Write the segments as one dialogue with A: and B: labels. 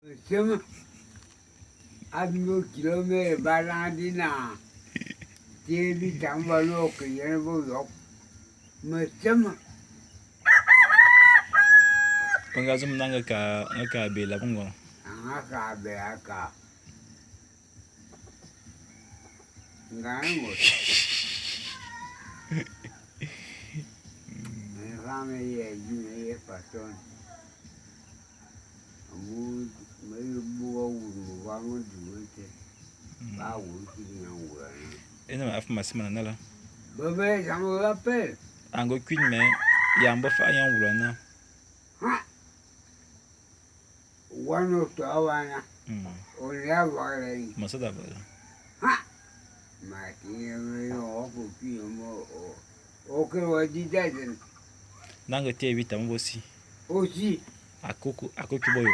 A: Nsem a bi kilomètre balandi na te bitam balo ke yene bo yok. Mesem
B: Be nga zu mina a nga ka bela bongo.
A: A nga ka bela ka. Nga mo. Me fame ye ji me ye façon. Amu me buwa wuru wa mo duwete. Ba wuru ki na wura na.
B: É ne ma af ma simana nala.
A: Bebe ça me rappelle.
B: A ngo kuiñ me ya mbo fa ya wura na.
A: Ha. Wano to wana. O ya vale.
B: Ma sa da vale.
A: Ha. Ma ti me yo ko ki mo o. O ke wa di daden.
B: Nanga te evita mo bosi.
A: Osi.
B: Akoko akoki boyo.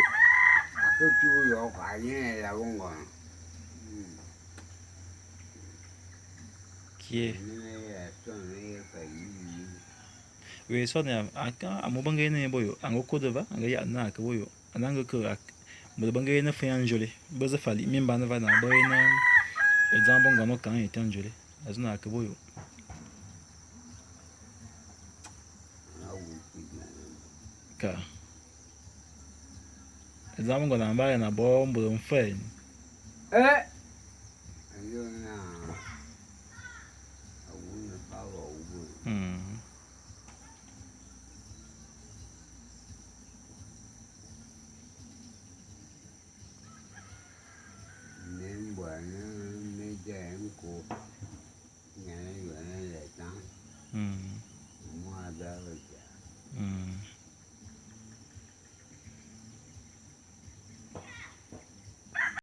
A: Akoki boyo ka yene la bongo.
B: Kie. We so ne aka amu bange ne boyo ango kodova anga ya na ka boyo ananga ke mo bange ne fa anjole boza fali mimba na va na boy na exemple ngono kan ete anjole azuna ka boyo. Ka. Exemple ngono ba na bo mbo mfe.
A: Eh. Ayo na. Awu pa wa ubu. Nembo ne me de nko. Nyane yo ne le tan.